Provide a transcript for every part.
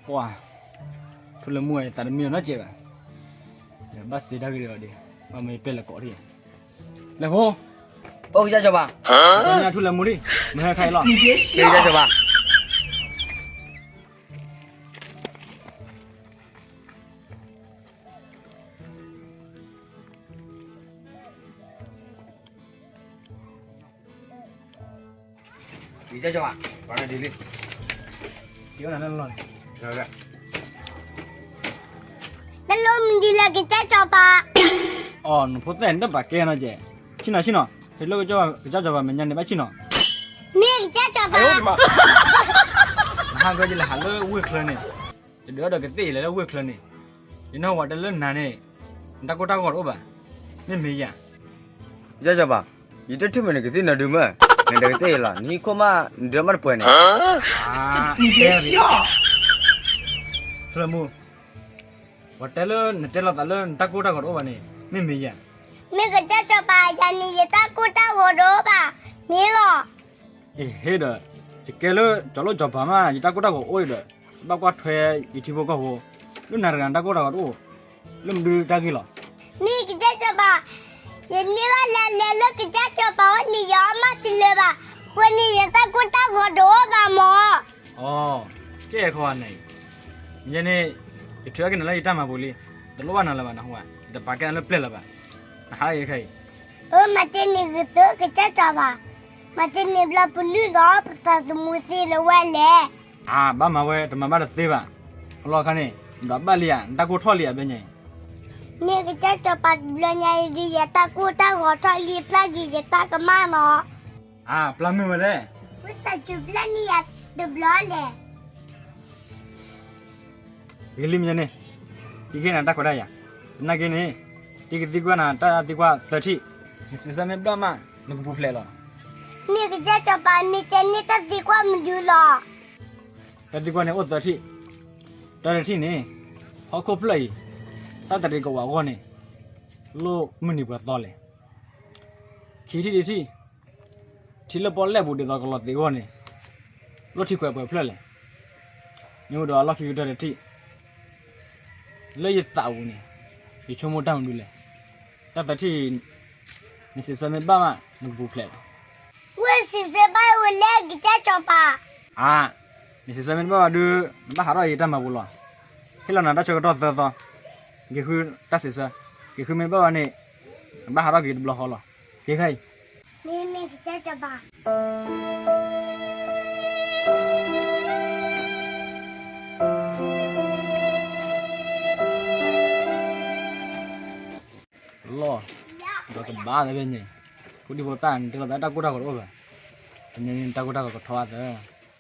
ပှၤ, ထူလၢမူ ယသးတမံအီၤနီတစဲးဘၣ်. ဘၣ်စံးတၢ်ဂ့ၢ်ဒီးဒံး, ဘၣ်မ့ၢ်ပဲလဲၤကိးထံၣ်, လဲၤဖိ, အိၣ်ကစၢ်စီၤပၤ, ထူလၢမူဒံး, မ့ၢ်ဟဲခါအံၤလီၤ, ကစၢ်စီၤပၤ. ကစၢ်စီၤပၤ, ပှၤနၤဒ်လံ, ကနလီၤ, တလိၣ်မနုၤလၢကစၢ်စီၤပၤ. အိ နဖိသၣ်န့ၣ်တဘၣ်ကဲနီၤကဲ, ဆ့ၣ်နီၤဆ့ၣ်နီၤ, ဟဲလၢကစၢ်စီၤပၤမဲာ်ညါန့ၣ်ဘၣ်ဆ့ၣ်နီၤ, မ့ၢ်ကစၢ်စီၤပၤ, နဟးဂီၤယလဲၤဟးလၢဝ့ၢ်ချၢန့ၣ်, ယဒုးဒီးကသ့ၣ်ယလဲၤလၢဝ့ၢ်ချၢန့ၣ်, ယနၢ်ဟူဝဲတဲလၢနၤန့ၣ်, နတၢ်ကိၢ်တၢ်ဂီၤတအိၣ်ဘၣ်, မ့ၢ်မ့ၢ်ယၤ. ကစၢ်စီၤပၤ, ယတထံၣ်မ့ၢ်နကသ့ၣ်နီၤဒုးမ့ၢ်, နတကသ့ၣ်လီၤ, နဟံၣ်ခိၣ်မး, နဒုးမးတပှဲၤန့ၣ်, ထူလၢမူ, ပှၤတဲလၢနတဲလိာ်သးလၢနတၢ်ကိၢ်တၢ်ဂီၤတအိၣ်ဘၣ်န့ၣ်, မ့ၢ်မ့ၢ်ယၤ. မ့ၢ်ကစၢ်စီၤပၤယၤန့ၣ် ယတၢ်ကိၢ်တၢ်ဂီၤတအိၣ်ဘၣ်, မ့ၢ်လီၤ. အ့ဟ့ဒီး, ယကဲလၢစီၤလိၣ်စီၤပၤမး ယတၢ်ကိၢ်တၢ်ဂီၤအိၣ်ဒီး, ဘၣ်ကွၢ်ထွဲယထံဖိကီၢ်ဖိ, လၢနၤတဂၤနတၢ်ကိၢ်တၢ်ဂီၤတအိၣ်, လၢမနုၤတၢ်ဂ့ၢ်လီၤ. မ့ၢ်ကစၢ်စီၤပၤ, ယန့ၢ်ဘၣ်လၢလဲၤလၢကစၢ်စီၤပၤအိၣ်န့ၣ် ယအီၣ်မးတလၢာ်ဘၣ်, အဃိန့ၣ် ယတၢ်ကိၢ်တၢ်ဂီၤတအိၣ်ဘၣ်မၢ်. အိ, ကဲခီန့ၣ်, ယဲန့ၣ်, ယထုးအက့ၤနၤလၢယတၢ်မၤပူၤလံ, တလိၣ်ဘၣ်နၤလၢၤဘၣ်နဟူဧါ, ယတပာ်ကဲနၤလၢပျဲၢ်လၢၤဘၣ်, နဟးလၢယခဲအံၤ. အၢ မၤတ့ၢ်န့ၣ်ဂ့ၤသုကစၢ်စီၤပၤ, မၤတ့ၢ်န့ၣ်ဘျီပလုၢ်လီၤ ပသးသမူသ့လၢဝဲလဲၣ်. အါ ဘၣ်မၤဝဲတမၤဘၣ်တသ့ဘၣ်, အလီၢ်အခါန့ၣ်, ဒီးဘၣ်လံဧါ နတၢ်ကိၢ်ထီၣ်လံဧါဘျဲညါအံၤ. မ့ၢ်ကစၢ်စီၤပၤတဘျီညါအံၤဒုး ယတၢ်ကိၢ်တၢ်ဂီၤထီၣ်လံ ပျၢ်က့ၤယတၢ်ကမၣ်နီၤ. အါ ပျၢ်မုၢ်ဝဲလဲၣ်. ဝံသးစူၤပျၢ်န့ၢ်ယၤတဘျီလဲၣ်. ဂ့ၤလံမ့ၢ်န့ၣ်, တံၤက့ၤနၤတၢ်ခွဲးတၢ်ယာ်, သနာ်က့န့ၣ်, တံၤကသံကွၢ်နၤတၢ်သံကွၢ်သၢထံၣ်, နစံးဆၢမ့ၢ်ဘၣ်မး, နကပူၤဖျဲးလီၤ. မ့ၢ်ကစၢ်စီၤပၤမ့ၢ်တဲန့ၢ်တၢ်သံကွၢ်မနုၤလီၤ. တၢ်သံကွၢ်န့ၣ်အိၣ်သၢထံၣ်, တၢတထံၣ်န့ၣ်, ဟီၣ်ခိၣ်ဖျၢၣ်အံၤ, စးတရံးကဝးအဂီၢ်န့ၣ်, လိၣ်မုၢ်နံၤပှဲၤသီလဲၣ်. ခံထံၣ်တထံၣ်, ထံလၢပီၣ်လဲၣ်ပူၤဒ်သိးကလီၤသ့းအဂီၢ်န့ၣ်, လိၣ်ထံခွဲးပှဲၤဖျၢၣ်လဲၣ်. မ့ၢ်ဝဲဒီးအလီၢ်ခံကတၢၢ်တထံၣ်, လၢယသးပူၤန့ၣ်, ယဆိကမိၣ်တၢ်မနုၤလဲၣ်. တၢ်သၢထံၣ်, နစံးဆၢမ့ၢ်ဘၣ်မး နကပူၤဖျဲးလီၤ. ဝဲစံးဆၢဘၣ်ဝဲလဲၣ်ကစၢ်စီၤပၤ. အါ, နစံးဆၢမ့ၢ်တဘၣ်ဘၣ်ဒုး, နဘၣ်ဟးထီၣ်ယတၢ်မၤပူၤလီၤ. ဟ့ၣ်လီၤနၤတၢ်ဆၢကတီၢ်သၢသီ, က့ၤဃုတၢ်စံးဆၢ, က့ၤဃုမ့ၢ်ဘၣ်ဘၣ်န့ၣ်, နဘၣ်ဟးထီၣ်က့ၤတဘျီဃီလီၤ. က့ၤခဲအံၤ. မ့မ့ၢ်ကစၢ်စီၤပၤ လီၤ, ဒီးတဘၣ်လၢဖဲန့ၣ်, ဖိဒံဖိသၣ်န့ၣ် တဲလိာ်သးတၢ်ကိၢ်တၢ်ဂီၤတအိၣ်ဘၣ်, တနံၤန့ၣ်တၢ်ကိၢ်တၢ်ဂီၤကထီအသး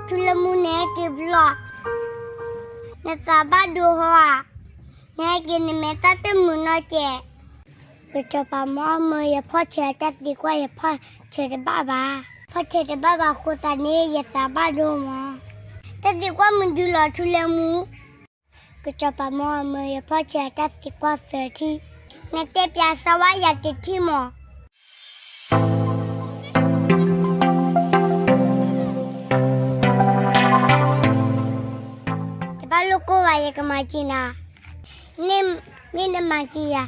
ထူလၢမူန့ၣ်က့ၤဘျီ, နသးဘၣ်ဒိဟီဧါ, နဟဲက့ၤနမဲာ်တၢ်တမုာ်နီတစဲး. ကစီၤပၤမ့ၢ်အီၣ်မ့ၢ်ယဖီၣ်ဆၢအတၢ်သံကွၢ် ယဖီၣ်ဆၢတဘၣ်ဘၣ်, ဖီၣ်ဆၢတဘၣ်ဘၣ်အဃိသတးန့ၣ် ယသးဘၣ်ဒိမး. တၢ်သံကွၢ်မနုၤလီၤထူလၢမူ. ကစီၤပၤမ့ၢ်အီၣ်မ့ၢ်ယဖီၣ်ဆၢအတၢ်သံကွၢ်သၢထံၣ်, နတဲပၠးစၢၤဝဲယၤတထံၣ်မး. တဘၣ်လိၣ်ကိၢ်ဘၣ် ယကမၤစၢၤနၤ, မ့ၢ်နမၤစၢၤယၤ,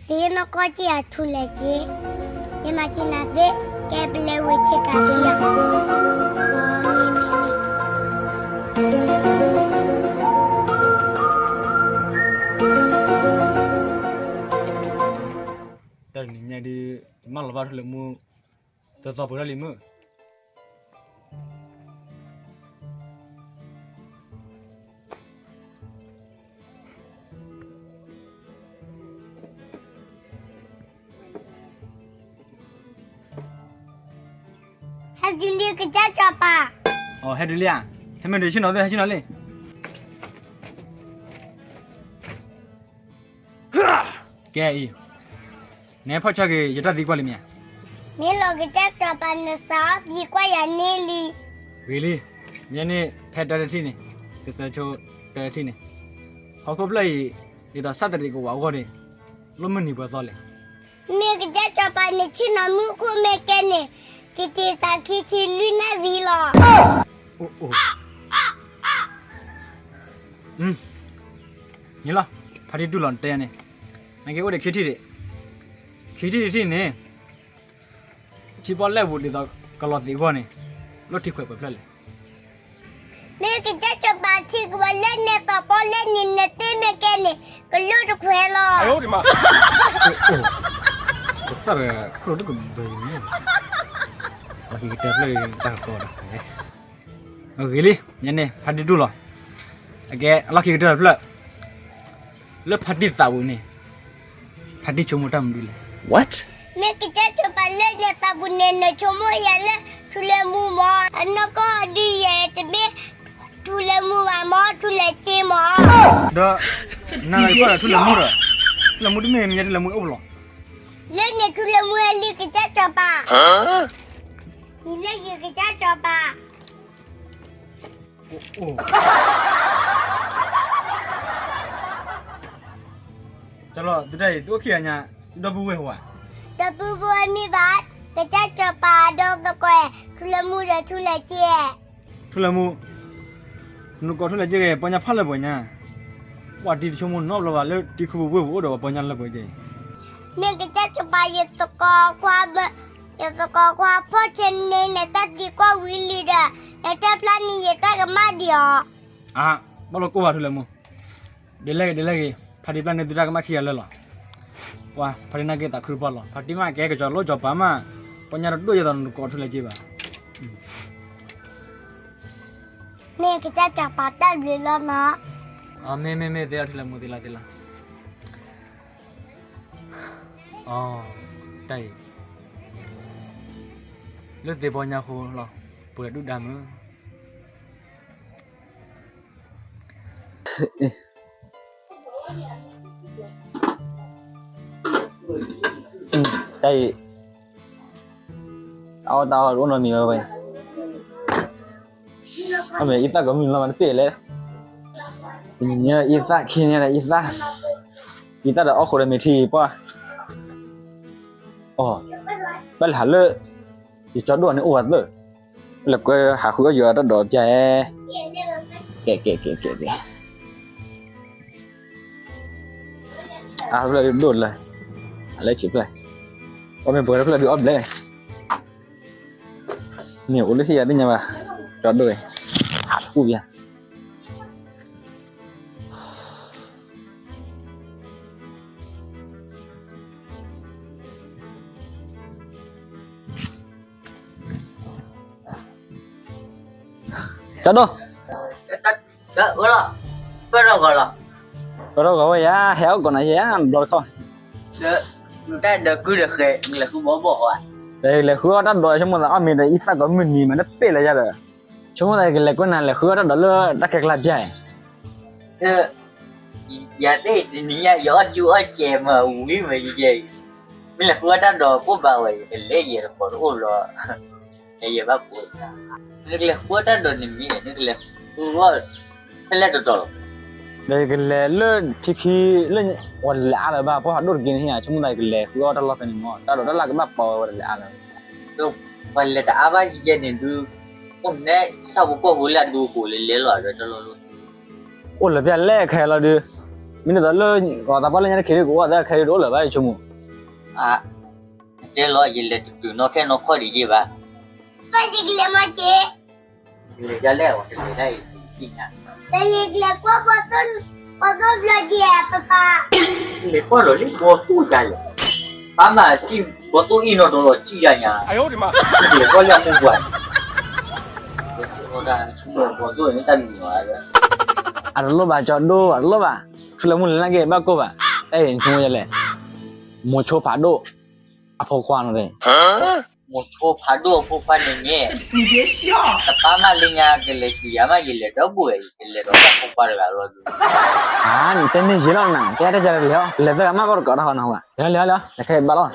သ့နီၢ်ကီၢ်က့ၤယၤထူလဲၣ်က့ၤ, ယမၤစၢၤနၤသ့, ကဲပလဲဝ့ၤဆ့ကၤခံဂၤ, မ့မ့မ့ၢ် တၢ်တနံၤညါဒုး, ယမၢလီၤဘၣ်ထူလၢမူ, သၢသီပှဲၤထီၣ်လံမုၢ်. ဟဲတုၤလံကစၢ်စီၤပၤ. အိ ဟဲတုၤလံဧါ, ဟဲမ့ၢ်တုၤဆ့ၣ်နီၤသ့ ဟဲဆ့ၣ်နီၤလံ. ကဲအံၤ, နဟဲဖီၣ်ဆၢက့ၤယတၢ်သံကွၢ်လံမ့ၢ်ဧါ. မ့ၢ်လီၤကစၢ်စီၤပၤ နစးထီၣ်သံကွၢ်ယၤန့ၢ်လံ. ဂ့ၤလံ, မ့ၢ်န့ၣ်ဖဲတၢတထံၣ်န့ၣ်, စဲးဆၢဆိတၢထံၣ်န့ၣ်, ဟီၣ်ခိၣ်ဖျၢၣ်အံၤ ဒ်သိး Saturday ကဝးအဂီၢ်န့ၣ် လီၤမုၢ်နံၤပှဲၤသီလဲၣ်. မ့ၢ်ကစၢ်စီၤပၤန့ၣ် ဆ့ၣ်နီၤမူခိၣ်မဲာ်ကဲန့ၣ် ကတ့ၤသးခံဆံလွံၢ်နၣ်ရံၣ်လီၤ. အိၣ်အိၣ်, န့ၣ်လီၤ, ဖါတံၢ်တူၢ်လီၤတဲန့ၣ်, နက့ၤအိၣ်ဒီးခံထံၣ်ဒံး, ခံထံၣ်တထံၣ်န့ၣ် ထံပီၣ်လဲၣ်ပူၤဒ်သိးကလီၤသ့းအဂီၢ်န့ၣ် လီၢ်ထံခွဲးပှဲၤဖျၢၣ်လဲၣ်. မ့ၢ်ကစၢ်စီၤပၤ ထံကဝီၤလဲၣ်န့ၣ် သီၣ်ပီလဲၣ်န့ၣ် နသ့ၣ်မဲာ်ကဲန့ၣ် ကလီၢ်တခွဲးလီၤ. ကသၣ်တဂၤ ခီၣ်တကဘၢန့ၣ်, လီၢ်ခံကတၢၢ်ဖျၢၣ်တၢ်ကီဒီး အဂ့ၤလံ, ညါန့ၣ် ဖါတံၢ်တူၢ်လီၤ. အကဲ အလီၢ်ခံကတၢၢ်တဖျၢၣ်, လၢဖါတံၢ်သးပူၤန့ၣ် ဖါတံၢ်ဆိကမိၣ်တၢ်မနုၤလဲၣ်. မ့ၢ်ကစၢ်စီၤပၤလၢနသးပူၤန့ၣ် နဆိကမိၣ်ယၤလၢ ထူလၢမူမး, အနီၢ်ကီၢ်ဒုးယဲ တမ့ၢ်ထူလၢမူဘၣ်မး, ထူလၢက့မး. ဒီး နၤလၢယကွၢ်ဒီးထူလၢမူဒီး, ထူလၢမူတမ့ၢ်မ့ၢ်ညါထူလၢမူအိၣ်ပလီၢ်. လၢန့ၣ်ထူလၢမူဟဲလံကစၢ်စီၤပၤ, ယလၢယကစၢ်စီၤပၤ ကၠီလီၤ သုတၢ်အံၤ သုအိၣ်ခံဂၤညါ, ဒီပုၢ်ဝဲၢ်ဟိဧါ. ဒီပုၢ်ဝဲၢ်မ့ၢ်ဘၣ်, ကစၢ်စီၤပၤဒီးသကိး, ထူလၢမူဒီးထူလၢက့. ထူလၢမူ, နကိးထူလၢက့ဂ့ၤ ပီညါဖးလၢပှဲၤညါ, ပှၤတံၤတဆိကမိၣ်နီတဘျီဘၣ် လၢတံၤခူပူၤဝ့ၢ်ပူၤအိၣ်ဒီးပှၤပီညါလၢပှဲၤက့. မ့ၢ်ကစၢ်စီၤပၤ ယသကိးခွါ, ယသကိးခွါဖီၣ်ဆဲန့ၣ် နတၢ်သံကွၢ်ဝံၤလံဒီး, နတၢ်ဖျါန့ၢ်ယတၢ်ကမၣ်ဒံးအီၤ. အါ, ဘၣ်လီၤကိၢ်ဘၣ်ထူလၢမူ, ဒ်လဲၣ်ဂ့ၤ ဒ်လဲၣ်ဂ့ၤ, ဖါတံၢ်ဖျါန့ၢ်သုတၢ်ကမၣ်ခံဂၤလၢာ်လီၤ. ပှၤ ဖါတံၢ်နာ်က့ၤသးခုတပှၢ်လီၤ. ဖါတံၢ်မ့ၢ်ကဲကစီၤလိၣ်ကစီၤပၤမး, ပီညါတဒိၣ်ယဲသိးနကိးထူလၢက့ဘၣ်. မ့ၢ်ကစၢ်စီၤပၤတၢ်ဘျုးလီၤနီၤ. မ့ၢ်မ့ၢ်မ့ၢ် သ့လီၤထူလၢမူ သ့လီၤသ့လီၤ. အီ, တၢ်အံၤ လၢသ့ၣ်ပီညါဃိလီၤ, ပှဲၤဒုၣ်ဒါမုၢ်. တၢ်အံၤ အီၣ်တၢ်အီၣ်တအိၣ်နီတမံၤဝဲဝဲ, အမ့ၢ်အံသၣ်ကမုၢ်လီၤမးတပ့ၢ်လဲၣ်, တနံၤညါအံသၣ် ခံနံၤညါအံသၣ်, အံသၣ်ဒီးအီၣ်ဃိဒီးမ့ၢ်ထံပှၢ်, အီ, ဘၣ်လဲၤဟးလၢ ယကၠီဒိၣ်န့ၣ်အိၣ်ဝဲသၢ, လဲၤကွဲဟးဃုအီၣ်ယတၢ်ဒိးပျၢ်, ကဲကဲကဲကဲကဲ အါဖျၢၣ်ဒိၣ်လၢ, အလဲၤဆံးဖျၢၣ်, အီၣ်မ့ၢ်ပှဲၤတဖျၢၣ်ဒုးအီၣ်ဘျဲၣ်, မ့ၢ်အိၣ်လၢဟံၣ်ယၤသ့ၣ်ညါဘၣ်, ကၠီဒိၣ်, ဟးတကူၣ်ဘၣ်. ကၠီဒိၣ်, ပၢၢ်ထီၣ်ဂီၤလီၤ, ပၢၢ်ထီၣ်ဂီၤဝဲယၤ, ဟဲအိၣ်ကိးနၤယဲ ဘျီတခီ, တၢ်ဒိးကုၢ်ဒီးဃဲၤ လဲၤဃုဘီဘီၣ်ဧါ, လဲၤဃုအီၣ်တၢ်ဒိး ဆိကမိၣ်သးအီၣ်မ့ၢ်ဒီးအံသၣ်ကိးမုၢ်နံၤမး တပ့ၢ်လၢယၤဒီး, ဆိကမိၣ်သးကလဲၤကွဲနၤ လဲၤဃုအီၣ်တၢ်ဒိးလၢတၢ်ကဲကျါပျၢ်အံၤ ယၤသ့ၣ်တနံၤညါ ယအီၣ်ကၠူအီၣ်ကဲမၤဝံၤမးယဲ, မ့ၢ်လဲၤဃုအီၣ်တၢ်ဒိးကိၢ်ဘၣ်ဝဲ ယကလဲၤယဲတကိးတအိၣ်လီၤ, ယဲဘၣ်ကိး, နကလဲၤဃုအီၣ်တၢ်ဒိးန့ၣ်မ့ၢ် နကလဲၤဃုအီၣ် ဖဲလဲၣ်တတီၤလီၤ, ဒီးယကလဲၤလၢထံခံ လၢပှၤလဲၤအါလၢၤဘၣ် ပှၤဟးဒိၣ်တက့ၢ်န့ၣ် ဟ့ၣ်ယၤ ဆိကမိၣ်သးကလဲၤဃုအီၣ်တၢ်လီၢ်ဖဲန့ၣ်မး တၢ်ဒိးတၢ်လၢ်ကဘၣ်ပီဝဲပှၤတလဲၤအါလၢၤ ပှၤလဲၤတအါဘၣ်ယဲန့ၣ်ဒုး, အိၣ်မ့ၢ်ဆၣ်ဖိကီၢ်ဖိလၢအဒူအကိးလၢလဲၤလီၤဒီး တၢ်လီၢ်လီၤ, အိၣ်လၢပျၢ်လဲၣ်ခဲလီၤဒုး, မ့ၢ်ဒ်သိးလၢ ဂီၤသးပှၢ်လၢညါတခ့ဒုး ကအိၣ်သးခဲဒုးတအိၣ်လၢၤဘၣ် ယဆိကမိၣ်, အတဲလီၤ ယလဲၤတတုၤနီၣ်ခဲနီၣ်ခီၣ်ဒံးယဲဘၣ်, ပကလဲၤမီက့ၤ လဲၤဒ်လဲၣ် လဲၤဒ်လဲၣ် ပကလဲၤကွၢ်ဘီသိၣ်ဘျီက့ၤ ပပၢ်, လဲၤကွၢ်လီၤလံဘီသိၣ်ယါလဲၣ်, ပၢ်မၤတံၢ်ဘီသိၣ်အံၤနီၢ်ဒီးလီၤစံၣ်ယါညါ, လဲၤကွၢ်လၢအမိၢ်ပှၢ်န့ၣ်, ဘီသိၣ်န့ၣ်တၢ်မံၤလီၤ, အတလိၣ်ဘၣ်ကၠီဒိၣ် အတလိၣ်ဘၣ်, ထူလၢမူလဲၤနာ်က့ၤဘၣ်ကိၢ်ဘၣ်, တၢ်အံၤဆိကမိၣ်ယဲလဲၣ်, မိၤဆိဖးဒိၣ် အဖိခွါနီၤ, မိၤဆိဖးဒိၣ်အဖိခွါန့ၣ်မ့ၢ်, တပၢ်မးလၢညါကလဲၤဆူယၤမး ယလဲၤဒီဘိၣ်ဝဲ ယလဲၤဒီးတၢ်ဖိခွါတဂၤလီၤဒုး, အါ နတဲမ့ၢ်ယံၤလီၤနၤ တဲတၢ်ယၤလဲၤဟီ ကလဲၤသၢဂၤမးကီတကိးတၢ်ဟီနၤဟီဘၣ် လဲၤလီၤလဲၤလီၤ နခဲအံၤဘၣ်လီၤ,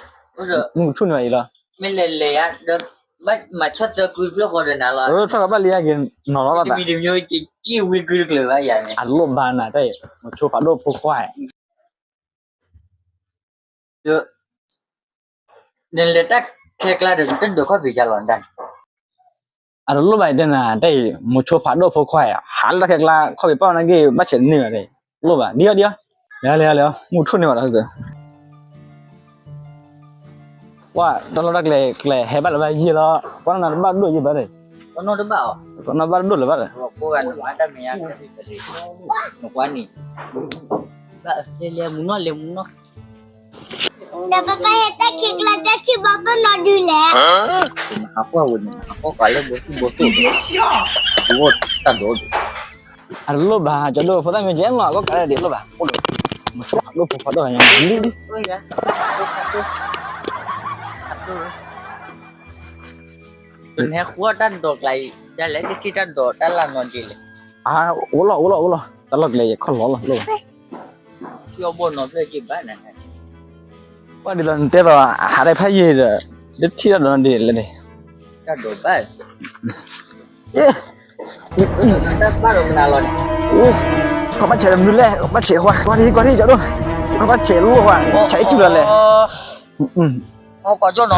မုၢ်ကဆူၣ်န့ၢ်ဘၣ်အံၤလီၤ, မ့ၢ်လဲၤလဲၤယၤဒီး မၤဆီၣ်သၢကုတဖျၢၣ်ဃီဒီးနၤလီၤ. ထီၣ်ကဘၣ်လံယက့ၤနီၤလီၤဘၣ်သး. တမံၤတမံၤက့ၤဝံကုတကျၢၤဘၣ်ယၤန့ၣ်. အလိၣ်ဘၣ်နၤတၢ်အံၤ မိၤဆိဖးဒိၣ်ဖိခွါ နလဲၤတၢ်ခဲကျါဒီး တဒိးခီၣ်ဖံးယၤလီၤဒၣ်. အတလိၣ်ဘၣ်ယတဲနၤ တၢ်အံၤ မိၤဆိဖးဒိၣ်ဖိခွါအံၤ ဟးလၢတၢ်ခဲကျါ ခီၣ်ဖံးပာ်ဝဲနာ်က့ ဘၣ်ဆဲးတန့ၢ်ဘၣ်ဒီး လိၣ်ဘၣ် ဒ်အီၤဒ်အီၤ လဲၤလီၤလဲၤလီၤ မုၢ်ထူၣ်န့ၢ်ဘၣ်ဒီး ပှၤတၢ်လီၢ်တၢ်ကျဲ ကျဲဟဲဘၣ်လၢၤဘၣ်ယဲၢ်လီၤ ပှၤနီၢ်နီၢ်တဘၣ်ဒိၣ်ယဲၢ်ဘၣ်ဒီး ပှၤနီၢ်တဘၣ်အီၤ ပှၤနီၢ်ဘၣ်တဒိၣ်လၢၤဘၣ်ဒီး နကွၢ်နံၤဘၣ်လဲလဲမုၢ်နီၢ်လဲမုၢ်နီၢ် ဒီးပပၢ်ဟဲတၢ်ခံးကျါတၢ်ထံၣ်ဘီသိၣ်နီၢ်ဒုးလဲၣ်. ဟးကွၢ်ဝဲန့ၣ် ဟးကွၢ်ကွၢ်လၢဘီသိၣ်ဘီသိၣ် တၢ်ဒိး အတလိၣ်ဘၣ် ကၠီဒိၣ် ဖိသၣ်မ့ၢ်ကဲနီၤ အကီၢ်ကးဒၣ်ဒ်လိၣ်ဘၣ် အိၣ်ဒီး မိၤဆိဖးဒိၣ်ဖိခွါဒိၣ်ဂၤညါလံလံ နဟဲဃုအီၣ်တၢ်ဒိးကျါအံၤ ဒ်လဲၣ် တထံၣ်တၢ်ဒိးတၢ်လၢ်နီၢ်ဒ့လဲၣ်. အိၣ်လီၤ အိၣ်လီၤ အိၣ်လီၤ တၢ်လီၢ်ကျဲယခီၣ်လီၤလီၤ လိၣ်ဘၣ် ပှၤဒ်သိးနတဲသိး ဟးတဖၣ်ယံၤဒီး တထံၣ်တၢ်ဒိးနီၢ်ဒ့လဲၣ်န့ၣ် တၢ်ဒိးဘၣ် တၢ်ဘၣ်လီၤမနုၤလီၤန့ၣ် ကဘၣ်ဆဲးတမနုၤလဲၣ် ကဘၣ်ဆဲး ကွၢ်ထံ ကွၢ်ထံ ကၠီဒိၣ် ကဘၣ်ဆဲးလိၣ်ဝဲ ဆဲးအံၣ်တူၢ်လီၤလဲၣ် ကွၢ်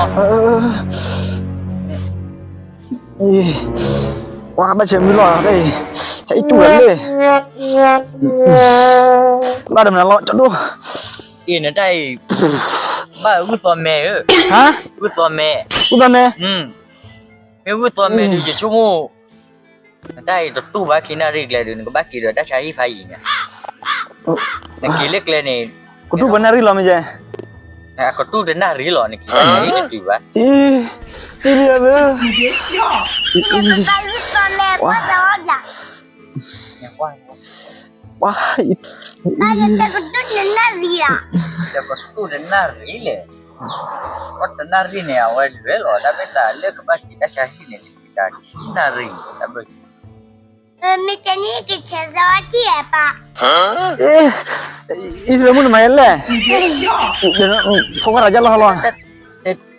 ဘၣ်ဆဲးမနုၤလီၤ ဆဲးအံၣ်တူၢ်လီၤလဲၣ် ဘၣ်တမနုၤလီၤ ကၠီဒိၣ် အ့ၣ် နတၢ်အံၤ ဘၣ်ဂုၢ်သီမဲဧၢ, ဂုၢ်သီမဲ, ဂုၢ်သီမဲ, မ့ၢ်ဂုၢ်သီမဲဒုး ယဆိကမိၣ် နတၢ်အံၤတတူၢ်ဘၣ် ခံနၣ်ရံၣ်ကျဲဒုး နကဘၣ်က့ၤဒီးတၢ်ဆါဟံၣ်ဖးယံၤညါ, နက့ၤလၢကျဲန့ၣ် ကတူၢ်ပနၣ်ရံၣ်လီၤမ့ၢ်ယဲ, ကတူၢ်တနၣ်ရံၣ်လီၤ နက့ၤတၢ်ဆါဟံၣ်တတုၤဘၣ်, တံၤလံအသၢ ဂုၢ်သီမဲကွၢ်စၢၤအီၤဘျး ပှၤ တကတူၢ်တနၣ်ရံၣ်လီၤ, တကတူၢ်တနၣ်ရံၣ်လဲၣ်, ပှၤတနၣ်ရံၣ်န့ၣ် အဝဲလဲၤလီၤ တၢ်ဘၣ်သးလၢကဘၣ်က့ၤတၢ်ဆါဟံၣ်န့ၣ် တက့ၤတၢ်ခံနၣ်ရံၣ် တၢ်ဘၣ် မ့ၢ်တဲန့ၣ်ကဆဲးစၢၤဝဲထံၣ်ဧါပၢ်, အံၤ မုၢ်နမၤယဲလဲၣ်, ဖိခွါတၢ်ကၢ်လီၤဟီလီ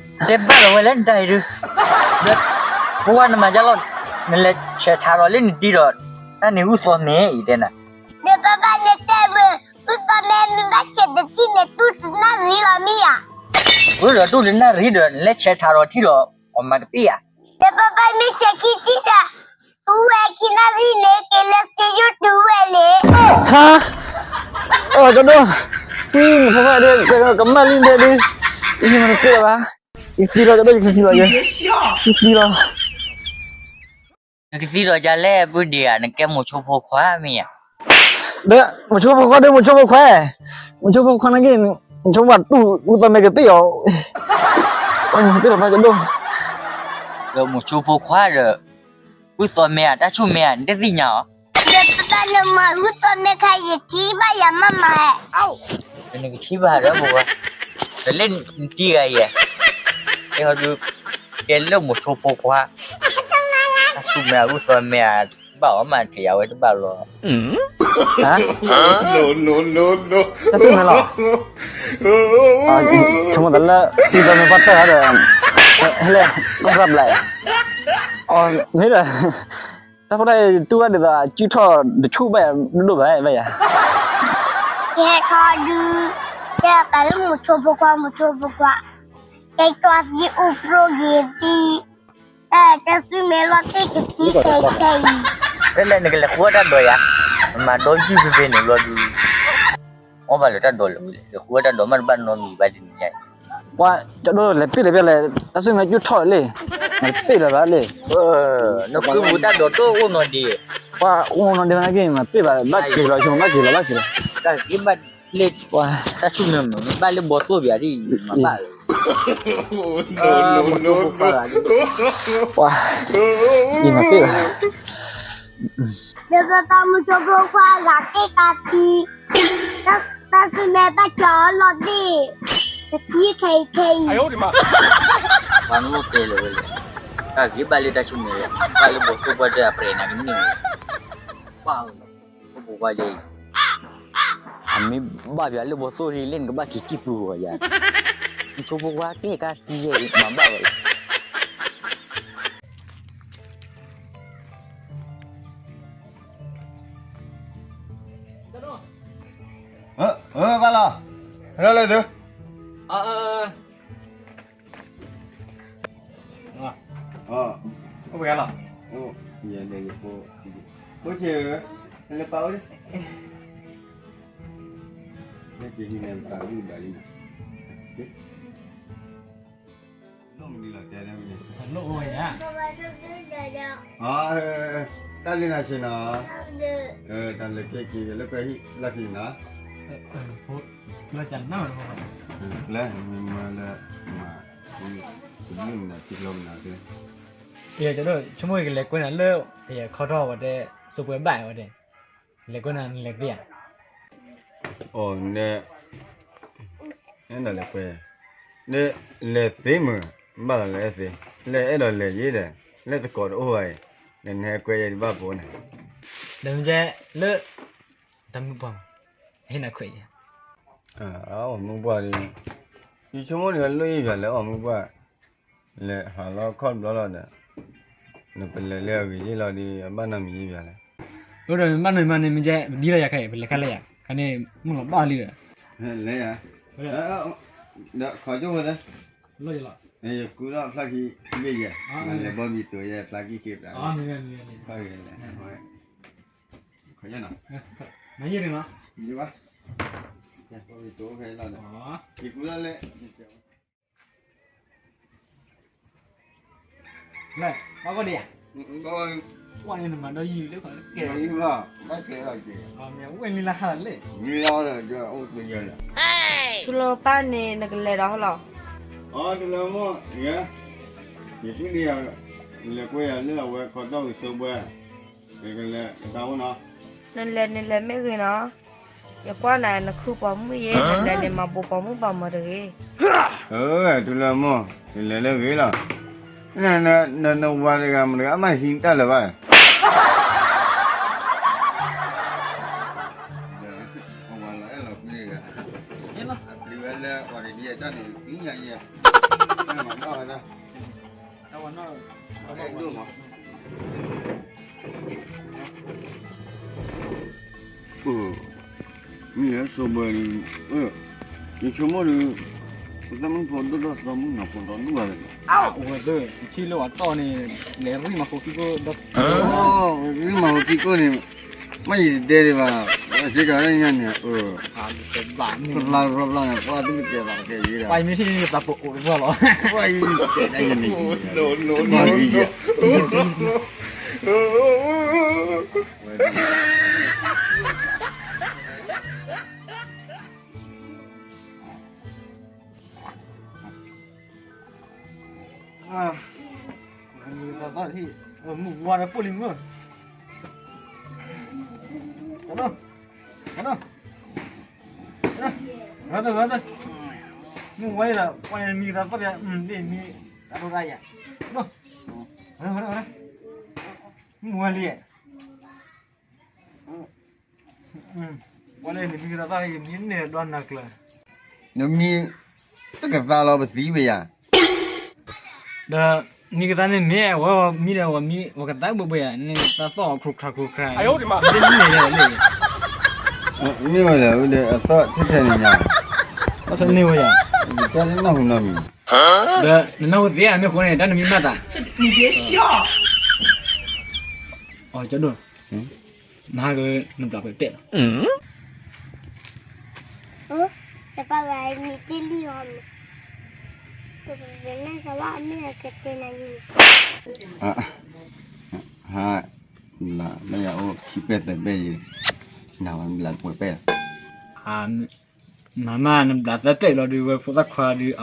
ၤ, တဲဘၣ်လီၤဝဲလၢနတၢ်အံၤဒုး, ဖိခွါနမၤကၢ်လီၤ, နလဲၤဆဲးထးဒီးလၢနတံၤဒီး, တၢ်န့ၣ်ဂုၢ်သီမဲအံၤတဲနၤ, ဒီးဘၣ်ဘၣ်နတဲမုၢ်, ဂုၢ်သီမဲမ့ၢ်ဘၣ်ဆဲးတထံၣ်န့ၣ် တူၢ်တနၣ်ရံၣ်လီၤမ့ၢ်ဧါ, ဝဲဒီးတူၢ်တနၣ်ရံၣ်ဒီး နလဲၤဆဲးထးဒီးထံၣ်ဒီး အီၣ်မၤတပ့ၢ်ဧါ, ဒီးဘၣ်ဘၣ်မ့ၢ်ဆဲးခံထံၣ်ဒီး တူၢ်ဝဲခံနၣ်ရံၣ်န့ၣ် က့ၤလၢစ့ယိၣ်တူၢ်ဝဲန့ၣ်, ဟါ, အၢ ကၠီဒိၣ်, နဖိခွါဒုး ကမၣ်လံဒဲဒုး, ယမၤတသ့လၢၤဘၣ်, ယသံလီၤ ကၠီဒိၣ် ယကသံလီၤယဲ, ယသံလီၤ နကသံဒီးယၤလဲၣ် ပုၢ်ဒ့ဧါ နကဲမိၤဆိဖိခွါမ့ၢ်ဧါ, ဒီး မိၤဆိဖိခွါဒီး မိၤဆိဖိခွါ, မိၤဆိဖိခွါနာ်က့ မိၤဆိပှၤတူၢ် ဂုၢ်သီမဲကသ့ၣ်အီၤ, သ့ၣ်လီၤဘၣ်ကဒိၣ်, ဒီးမိၤဆိဖိခွါဒီး ဂုၢ်သီမဲဧါ တၢ်ဆူၣ်မဲဧါ နတသ့ၣ်ညါအီၤ, ဒီးပပၢ်လၢမၤဂုၢ်သီမဲခါ ယထံၣ်ဘၣ်ယၤမးမး, နကထံၣ်ဘၣ်ဒီးဖိခွါ, ဒီးလၢနတံၤဂၤယဲ, အဲဟီဒုး ကဲလၢမိၤဆိဖိခွါ, တၢ်ဆူၣ်မဲဧါ ဂုၢ်သီမဲဧါ ဘၣ်အီၤမး နထံၣ်ယၤဝဲတဘၣ်လီၤ, တၢ်ဆူၣ်မဲလီၤ, ဆိကမိၣ်သးလၢ ဂုၢ်သီမဲပှၤတၢၢ်ဒီး, ဟဲလဲၣ် ကီၢ်ရၢဘျဲၣ်, မ့ၢ်ဒီး တၢ်ဖိတၢ်အံၤတူၢ်ဘၣ်ဒ်သိး အစုၣ်ထီၣ်တဆူၣ်ဘၣ်ယၤ ဒိၣ်ဒိၣ်ဘၣ်ဘၣ်ယၤ, ယဟဲခီဒုး, ယပာ်လၢမိၤဆိဖိခွါ မိၤဆိဖိခွါ, ယကွၢ်သံအိၣ်ပြိဂ့ၤသံ, တၢ်ဆူၣ်မဲလီၤသ့ၣ်ကသံခဲအံၤ, ဖဲလဲၣ်နကလဲၤဃုအီၣ်တၢ်ဒိးယၤ, မၤဒီယုၢ်ဖဲဖဲန့ၣ်ဘျီဒုး, အီၣ်ဘၣ်လၢတၢ်ဒိးလၢ လဲၤဃုအီၣ်တၢ်ဒိးမးတဘၣ်နီတမံၤဘၣ်တနံၤညါအံၤ, ပှၤကၠီဒိၣ်လဲၤပ့ၣ်လဲၤပ့ၣ်လဲၣ်, တၢ်ဆူၣ်မဲကၠူၣ်ထီၣ်လံ, မၤတပ့ၣ်လၢၤဘၣ်လံ, နဃုမူတၢ်ဒိးတအိၣ်နီၢ်ဒံး, ပှၤအိၣ်နီၢ်ဒံးနာ်က့ မၤတပ့ၣ်ဘၣ် ဘၣ်က့ၤလီၤ ဆိကမိၣ်ဘၣ်က့ၤလီၤ ဘၣ်က့ၤလီၤ, တၢ်ဂ့ၤဘၣ်လၢ, တၢ်ဆူၣ်မဲမ့ၢ်ဘၣ်လၢဘီသိၣ်ဘၣ်ဒ်အံၤ မၤဘၣ်လၢ, ပှၤ, ယမၤတပ့ၣ်ဘၣ် ဒီးပပၢ်မိၤဆိဖိခွါဂၤသ့ၣ်ကသံ, တၢ်ဆူၣ်မဲဘၣ်ကၠီအီၤလီၤသ့ၣ်, ကသံခဲအံၤခဲအံၤ, ပှၤနအိၣ်တဲလၢၤဝဲလဲၣ်, တၢ်ဂ့ၤဘၣ်လၢတၢ်ဆူၣ်မဲလၢ, ဘၣ်လၢဘီသိၣ်ပှၢ်တၢၢ်အပြဲးနၤကန့ၢ်, ပှၤ, ဖိဖိခွါယဲအံၤ, အမ့ၢ်ဘၣ်ပှၤလၢဘီသိၣ်လံ လၢနကဘၣ်က့ၤစံၣ်ပူၤဂီၤယၤ, မိၤဆိဖိခွါကဲကသံယဲအံၤ မၤဘၣ်ဝဲလီၤ. အၢ ဘၣ်လီၤ, ဟဲထီၣ်လၢသု, အိၣ်ပှဲၤလီၤ, ယဲဒၣ်ယဖိ, ဖိဆံးဧၢ, ဟဲလၢပၢ်အိၣ်လံ, ဟဲက့ၤဟံးန့ၢ်ပသးဂံၢ်ဘၣ်လံနီၤ, လိၣ်မနုၤလီၤတဲလၢမနုၤ, လိၣ်အိၣ်ဝဲယၤ, အၢ တၢ်ဘျုးနၤဆ့နီၤ, တၢ်ဘျုးက့ၤက့ၤလၢပှဲၤဟံၣ်လီၢ်ခံနီၤ, လၢမ့ၢ်မၢလၢ, မၤ, တဘျုးမနုၤထံကျိမနုၤ, ဆိကမိၣ်ယကလဲၤကွဲနၤလၢ, ယခီထီၣ်ဝဲတဲ, စိပှဲၤဘၣ်ဝဲတဲ, လဲၤကွဲနၤနလဲၤသ့ဧါ, အိၣ်, န, နလဲၤကွဲ, နလဲၤသ့မုၢ်, ဘၣ်လီၤလဲၤသ့, လဲၤအဲၣ်ဒိးလဲၤယ့ဒီး, လၢသကိးတအိၣ်ဘၣ်အံၤ, နဟဲကွဲယဲဒံးဘၣ်ပိန့ၣ်, ဒီးမ့ၢ်ကဲ, လၢ, တၢ်မုၢ်ပှၢ်, ဟ့ၣ်နၤခွဲးယဲ, အီၣ်မုၢ်ပှၢ်ဒီး, ယဆိကမိၣ်ဒီးလၢယဘၣ်လဲၤအီၣ်မုၢ်ပှၢ်, လဲၤဟးလီၤခီၣ်ဘျီလီၤဒီး, နပလဲၤလၢအဂ့ၤယ့ၢ်လီၤဒီး အဘၣ်နီတမံၤယ့ၢ်ဘၣ်လဲၣ်, အိၣ်ဒီးမ့ၢ်ဘၣ်နီတမံၤမ့ၢ်ကဲ ပဒ်လီၤယၤခဲအံၤ ပလဲၤခါလၢယၤ, ခါန့ၣ်, မုၢ်လီၤဘၣ်လံဒီး, လဲၤယၤ, ဒီးခီကၠိဖိသၢ, လီၤ, ယကူထီၣ်ဖျါခံဘ့ၣ်ယဲ, လဲၤဘီဘံတိၤယဲဖျါခံက့ၤပျၢ်, ခီ, ခီ, နယ့ၢ်န့ၣ်လီၤ, ယဘၣ်, ဘီဘံတိၤဖဲလီၤဒီး, ယကူထီၣ်လၢ လဲၣ်, ဘၣ်ကီဒံးဧါ, ကွၢ်န့ၣ်နမၤဒီးယံာ်လၢ, ဘၣ်ကဲလီၤက့ၤ, ဝဲလံလၢဟါလၢ, မ့ၢ်လီၤဒီးအိၣ်တယၢလီၤ, ထူလၢပၢ်န့ၣ် နကလဲၤဒီးဟီလီၤ, အီ ထူလၢမိၢ်, ယ, ယပုၢ်ဒံးယၤ, လဲၤကွဲယၤလၢအဝဲခီတီၢ်ဝံၤစိဘှဲ, ယကလဲၤတၢ်အိၣ်နီၤ, နလဲၤန့ၣ်လဲၤမ့ၢ်ဂ့ၤနီၤ, ယကွၢ်နၤနခုပိာ်မုၣ်ယဲ နလဲၤန့ၣ်မၤဘိးပိာ်မုၣ်ဘၣ်မၤတဂ့ၤ, အၢ ထူလၢမိၢ်, ယလဲၤလၢဂ့ၤလီၤ, နဝၤတဂၤမတၤတဂၤအမၤဟံးတၢ်လၢၤဘၣ်, အဝၤလီၤအဲၣ်လီၤကွံတဂၤ, အပျံၤဝဲလၢအီၤတဒ်အတၢ်န့ၣ် သံညါယဲ, မၤနီၣ်ဝဲဒၣ်, အဲၣ်ဒိၣ်မး မ့ၢ်လၢစိဘှဲဒီး, ယဆိကမိၣ်ဒီး, ပသးမုၣ်ဖိဒိၣ်ထီၣ်သီမုၣ်နီၤဖိဒီဒူၣ်ဘၣ်လဲၣ်, အဝဲသ့ၣ်ထံၣ်လၢပှၤတီၢ်န့ၣ်, လဲၤရံၣ်မၤဃိခံကိၣ်ဒီး, ရံၣ်မၤဃိခံကိၣ်န့ၣ်, မ့ၢ်ယတတဲဒံးဘၣ်, စ့ကၤလၢညါန့ၣ်, ဘၣ်, ပျၢ်ပျၢ်န့ၣ် ပှၤသူၣ်ကတဲာ်သးကဲယဲဒီး, ပှၤမ့ၢ်ထံၣ်န့ၣ်သးပအိးတပှၢ်လီၤ, ပှၤအံၤတဲဒ်န့ၣ်, ပှၤအံၤယဲ မုၢ်ဝါဒီးပိၢ်လံမုၢ်, ဂၤသၢ, ဂၤသၢ, မုၢ်ဝါလံဒီး ပှၤန့ၣ်မံၤကသးသီၣ်ပျဲ, မ့ၢ်မံၤ, တၢ်ဒိၣ်တၢ်ယၤ, မုၢ်ဝါလံ, ပှၤန့ၣ်မံၤကသးသီၣ် ယမံၤန့ၣ်ဒီးနၤကျၢၤ, နမံၤ, တကသါလီၤပသံဝဲယၤ ဒီး, မံၤကသါန့ၣ်မ့ၢ် ဝဲမံၤဒီးဝဲမံၤ ဝဲကသါဘှဲဘှဲယၤ နသးသီၣ်ခရူၣ်ခရၣ်ခရူၣ်ခရၣ်, မ့ၢ်ဝဲလဲၣ် အသီၣ်ထဲထဲန့ၣ်ညါ, အသီၣ်ထဲန့ၣ်ဝဲယၤ, တၢ်တနၢ်ဟူနီတမံၤ, ဒီးနနၢ်ဟူသ့ဧါ မ့ၢ်ဃိန့ၣ် တၢ်နမံၤမၤသး, အီၤကၠီဒိၣ် နဟးက့ၤနဘျးပှဲၤပဲၣ်လီၤ. ယပၢ်ဂၤမံၤတ့လံအီၤမး, ပပနၢ်စလၢအမ့ၢ်အကတဲနၤယံၤန့ၣ်, ဟါ, ဘျးမ့ၢ်ယၤအိၣ်ခံပဲၣ်သၢပဲၣ်ယံၤ, နဝဲနဘျးပှဲၤပဲၣ်လီၤ. မၤမး နဘျးသၢပဲၣ်လီၤဒုး ဝဲဖိသၣ်ခွါဒုး,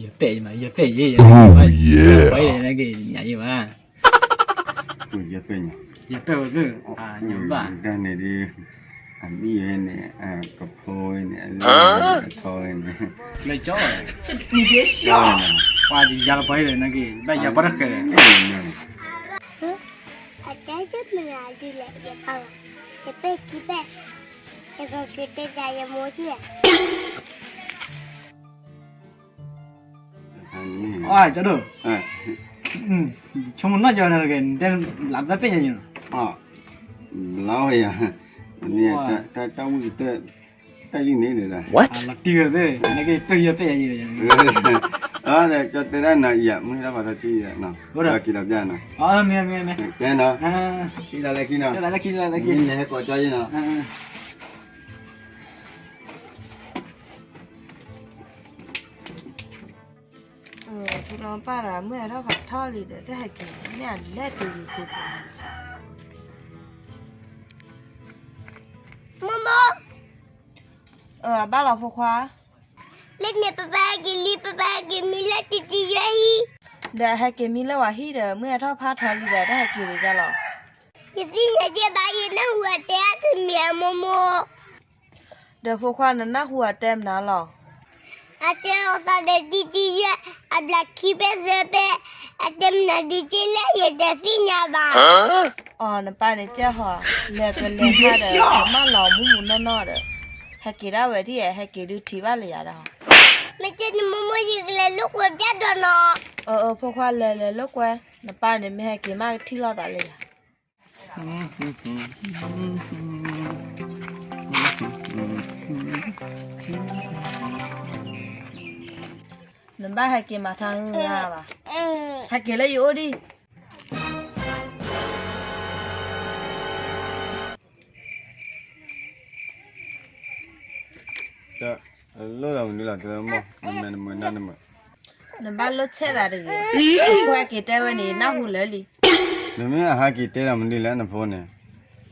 ယပဲၣ်ယမး ယပဲၣ်ယဲ, ယပဲၣ်ယဲ, ယညၣ်ယဲဘၣ်, ယပဲၣ်ဝဲသ့ၣ်, တၢ်န့ၣ်ဒုး, အမံၤဝဲန့ၣ်, ကဖိဝဲန့ၣ်, အလၢကထီဝဲန့ၣ်, လၢကၠီ, ပှၤယၤလီၤပှၤအံၤလဲၣ် နက့ၤ ဘၣ်ယၤပှၤတဃဲၤလဲၣ်, အတဲတမ့ၢ်ဒ်လဲၣ် ယပၢ်, ယပဲၣ်ခံပဲၣ်, ယကက့ၤတဲဒၣ်ယမိၢ်က့ၤ အကၠီဒိၣ်, ဆိကမိၣ်နီၢ်ကၠီနၤတဂ့ၤ နတဲဘျးသၢပဲၣ်ညါယံၤလီၤ, ဘျးဝဲယၤ, တၢ်ဝံၣ်ကတၢၢ် တၢ်ယုၢ်န့ၣ်ဒီး လီၤတံၢ်ဝဲသ့ၣ် နကပၢၢ်ယပၢၢ်ယၤယံၤ ဒီးကၠီတဲဒၣ်နၤအံၤ မုၢ်ဟဲထီၣ်ဖးထီထံၣ်ဒီး က့ၤလီၤပျၢ်နီၤ ကဲနီၤ တံၢ်လီၤလၢခံနီၤ မ့ၢ်နဟဲကိးကၠီယံၤနီၤ ထူလီၤပၢ်ဒီး မုၢ်ဟဲထီၣ်ဖးထီလံဒီး တဟဲက့ၤ မ့ၢ်အလဲၤတုၤယံၤတုၤ မိၢ်မိၢ် အဘၣ်လီၤဖိခွါ, လၢန့ၣ် ပပဟဲက့ၤလံ ပပဟဲက့ၤမံလၢတံတံယွဲဟံၣ်, ဒီးဟဲက့ၤမံလၢဝဲဟံၣ်ဒီး မုၢ်ဟဲထီၣ်ဖးထီလံဒီး တဟဲက့ၤဝံၤဒ်လီၤ. ယသ့ၣ်ညါကဲဘၣ် ယနၢ်ဟူအတဲအါတမံၤ မိၢ်မိၢ်, ဒီးဖိခွါနနၢ်ဟူအတဲမနုၤလီၤ. အတဲအီၤသးဒီးတံတံယွဲ အဘျးခံပဲသၢပဲ, အတဲမနုၤဒုးက့လၢယတသ့ၣ်ညါဘၣ်. အီၤ နပၢ်န့ၣ်ကဲဟီ, လဲၤကလဲၤတၢ်ဒီး ကမၣ်လီၤမူးမူးနီၢ်နီၢ်ဒီး, ဟဲက့ၤဒၣ်ဝဲဒ်အံၤ ဟဲက့ၤဒုးထံၣ်ဘၣ်လၢယၤဒီး, မ့ၢ်ကဲန့ၣ်မိၢ်မိၢ် ယကလဲၤလိာ်ကွဲပျၢ်ဒီးနီၤ. အၢ အၢ ဖိခွါ လဲၤလဲၤလိာ်ကွဲ, နပၢ်န့ၣ်မ့ၢ်ဟဲက့ၤမးကထံၣ်လိာ်သးလၢယၤ. နဘၣ်ဟဲက့ၤမၤထါဟုလၢဘၣ်, ဟဲက့ၤလၢယအိၣ်ဒံး. တလိၣ်ဒီးမနုၤလီၤ တမိၢ်, နမဲာ်နမုာ်နၢ်နမုာ်, နဘၣ်လိၣ်ဆဲးသးတဂ့ၤ, ဖိဟဲက့ၤတဲဝဲန့ၣ် နၢ်ဟူလၢာ်လံ. နမ့ၢ်အဟးက့ၤတဲဒီးမနုၤလဲၣ် နဖိန့ၣ်,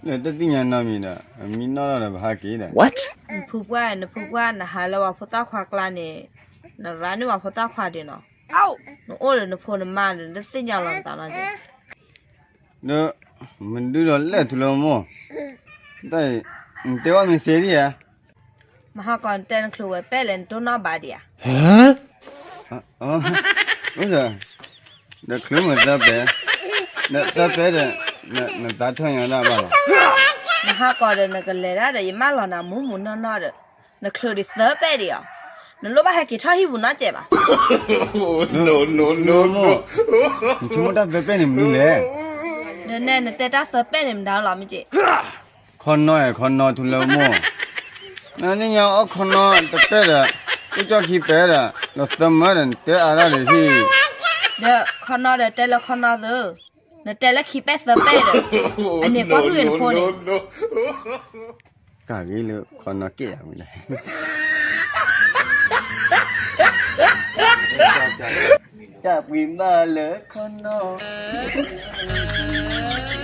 လၢတသ့ၣ်ညါနီတမံၤဒီး မံနီၢ်နီၢ်ဒီးပဟးက့ၤဒီး. နဖုပှၢ် နဖုပှၢ် နဟးလၢပှၤဖိသၣ်ခွါကျါန့ၣ်, နရၤန့ၢ်ပှၤဖိသၣ်ခွါဒံးနီၤ, နအိၣ်ဒီးနဖိနမါဒီး နတသ့ၣ်ညါလီၤနသးနီတဂ့ၤ. ဒီး မဒုးဒီးလဲၣ်ထူလၢမိၢ်, တၢ်အံၤ နတဲဝဲမ့ၢ်စ့ဒံးဧါ. မဟါကီးနတဲနချုးဝဲပဲၣ်လဲၣ် နတိၢ်နီၣ်ဘၣ်ဒံးဧါ. အိၣ်ဒီး ဒီးချုးမ့ၢ်သၢပဲၣ်, ဒီးသၢပဲၣ်ဒီး နသးထီၣ်ညါဒၣ်ဘၣ်လီၤ. မဟါကီးဒီးနကလဲၤဒၣ်ဒီး ယမၢလီၤနၤမူးမူးနီၢ်နီၢ်ဒီး, နချုးဒံးသၢပဲၣ်ဒံးဧါ, နလိၣ်ဘၣ်ဟဲက့ၤထီၣ်ဟံၣ်ပူၤနီတစဲးဘၣ်. နဆိကမိၣ်တၢ်သၢပဲၣ်န့ၣ်မနုၤလဲၣ်. ဒီးနဲ နတဲတၢ်သၢပဲၣ်န့ၣ်မတၤလီၤမ့ၢ်က့. ခီနီအဲ ခီနီထူလၢမိၢ်, နန့ၣ်ညါအီၣ်ခီနီတပဲၣ်ဒီး, အိၣ်ကၠီၣ်ခံပဲၣ်ဒီး လီၤသၢမၢဒီး နတဲအါဒၣ်လၢဟံၣ်. ဒီးခီနီဒီးတဲလၢခီနီသု, နတဲလၢခံပဲၣ်သၢပဲၣ်ဒီး, အန့ၣ်ကွၢ်ဟုၣ်နဖိန့ၣ်. ကၢ်ဂ့ၤလၢခီနီကဲၣ်အမံၤလဲၣ်. တၢ်ပှ့ၤမးလၢခီနီ